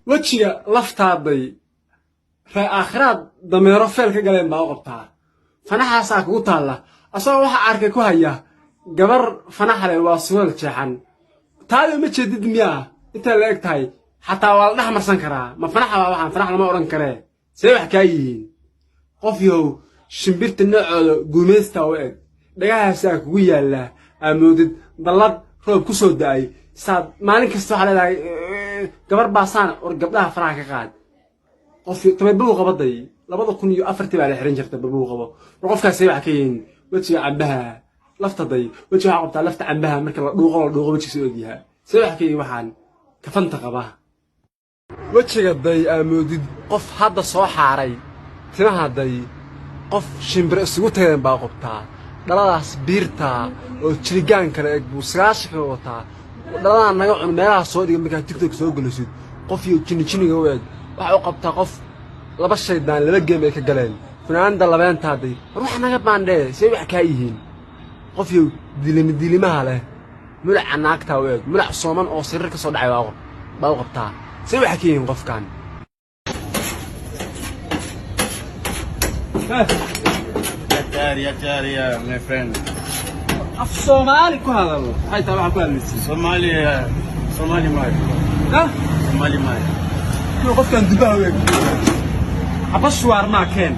Wejiga laftaaday ree aakhiraad dameero feel ka galeen baa u qabtaa. Fanaxaasaa kugu taalla, asagoo waxaa arkay ku haya gabar fanaxle waa surweel jeexan. Taada ma jeedid miyaa? Intaa la eg tahay xataa waa la dhex marsan karaa. Ma fanaxa baa? Waxaan fanax lama odhan karee, see wax kaa yihiin? Qof yahow, shimbirta noocooda guumaysta u eg, dhagahaasaa kugu yaallaa, aamoodid dallad roob ku soo da'ay. Saad maalin kasta waxaa leedahay gabar baasaan. War gabdhaha faraha ka qaad. Qof tamay babuu qabaday, 2004-tii baa la xiran jirta babuu qabo. War qofkaasay wax ka yihiin? Wejiga cambaha laftaday, wejiga waxaa qabtaa lafta cambaha marka la dhuuqo, la dhuuqo, wejigiisa ogyahaa. See wax ka yihiin waxaan kafanta qaba? Wejiga day aamoodid qof hadda soo xaaray. Timaha day qof shimbiro isugu tageen baa qabtaa. Dhaladaas biirtaa oo jirigaan kale eg buu 90-ka wataa. Dhaladaa naga cun, meelaha soo dhiga markaa TikTok soo gelisid. Qof iyo jinni jinniga u eg waxa u qabtaa qof laba shaydaan laba geem ay ka galeen. Funaanada labeentaaday, war wax naga baandhee, see wax kaa yihiin? Qof iyo dilimi dilimaha leh, mulaca naagtaa u eg, mulac sooman oo sariir ka soo dhacay baa u qabtaa. See wax ka yihiin qofkan? Yatari, yatari, my friend. Af Soomaali ku hadal. Maxay tahay waxaa ku hadlaysid? Somalia, Somali man. Ha? Somali man. Qofkan dubaha u eg, xaba shuwaarmaa keen.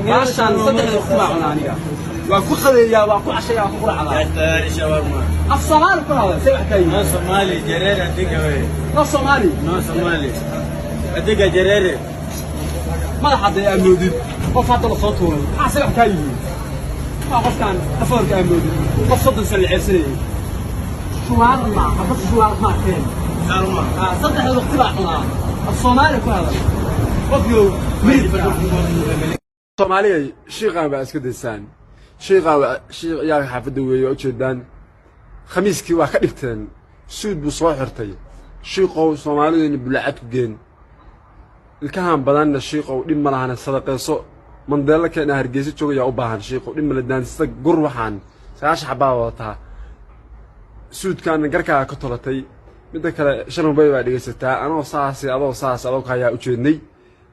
Baashaan saddexda waqti baa cunaa aniga, waa ku qadeeyaa, waa ku cashayaa, waa ku quracdaa. Yatari shawarma. Af Soomaali ku hadal, see wax kaa yihiin? No Somali, Jerere adiga we. No Soomaali. No Somali. Adiga Jerere. Madaxa day aamoodid qof hadda la soo tuuray. Maxaa se wax kaa yihiin? Waa qofkaan dhafoorka aamoodid qof 30 sana la ceebsanayay. Shuwaarma, xabad shuwaarmaa keen. Salma. Saddexda waqti baa cunaa. Af Soomaali ku hadal, qofyow miridka Soomaaliyay. Shiiqaan baa iska daysaan. Shiiqaan waa shiiq ciyaalka xaafadda weeye, waa ujeedaan. Khamiiskii waa ka dhigteen, suud buu soo xirtay. Shiiqow, Soomaalideena bulacad ku geen. Ilkahan badanna, shiiqow, dhib ma lahana, sadaqayso. Mandeelo keena, Hargeysa joogayaa u baahan. Shiiqow, dhib male, daansista gur. Waxaan 90 xabaa wadataa, suudkaana garkaaga ka tolatay. Midda kale, shan hubay baa dhegaysataa. Anoo saasi, adoo saas, adoo kayaa ujeednay.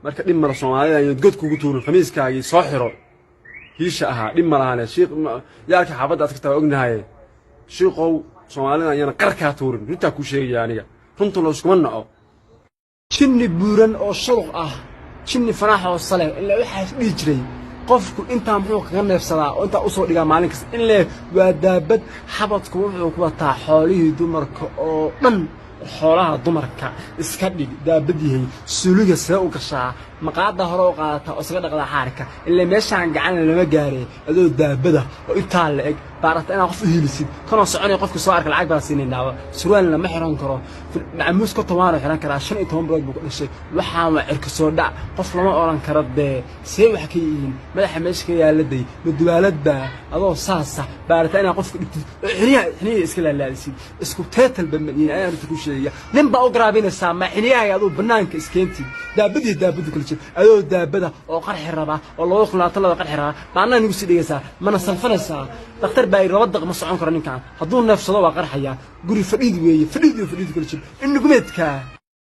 Marka dhib male, Soomaalida ayaan god kugu tuurin. Khamiiskaagii soo xiro hiisha ahaa, dhib ma lahane. Shiiq yaalka xaafadda aad ka taa ognahaye. Shiiqow, Soomaalida ayaan qarkaa tuurin. Runtaa kuu sheegaya aniga, runta looskuma naco. Jinni buuran oo shuruq ah, jinni fanaax oo saleh ilaa waxaas dhihi jiray. Qofku intaa muxuu kaga neefsadaa oo intaa usoo dhigaa maalin kasta? In le waa daabad. Xabadku wuxuu ku wataa xoolihii dumarka oo dhan. Xoolaha dumarka iska dhig, daabad yahay. Suuliga see u gashaa? Maqaada hore u qaadataa oo isaga dhaqdaa xaarka ilaa meeshaan gacan lama gaare. Adoo daabada oo intaa la eg baarata inaad qof u hiilisid, kanoo soconaya qofka soo arka lacag baa siinaynaaba. Surwaal lama xiran karo, macamuus ka tobaanoo xiran karaa. 15 bilood buu ku dhashay. Waxaan waa cirka soo dhac. Qof lama odhan karo dee. See wax ka yihiin? Madaxa meesha ka yaaladay madubaaladbaa. Adoo saasa baarata inaad qofka dhigtid oo xiniyaha xiniyaha iska laalaadisid. Isku teetalba madiina ayaan runta ku sheegaya. Nin baa u garaabinaysaa ma xiniyahaaga aduu bannaanka iskeentid? Daabadii daabadu kala jir. Adoo daabada oo qarxi raba oo 2022 qarxi raba baanaa nagu sii dhigaysaa, mana salfanaysaa. Dhakhtar baa yidhi 2 daq ma socon karo ninkan, hadduu neefsado waa qarxayaa. Guri fadhiid weeye, fadhiid iyo fadhiid kala jir. Inugumeedkaa.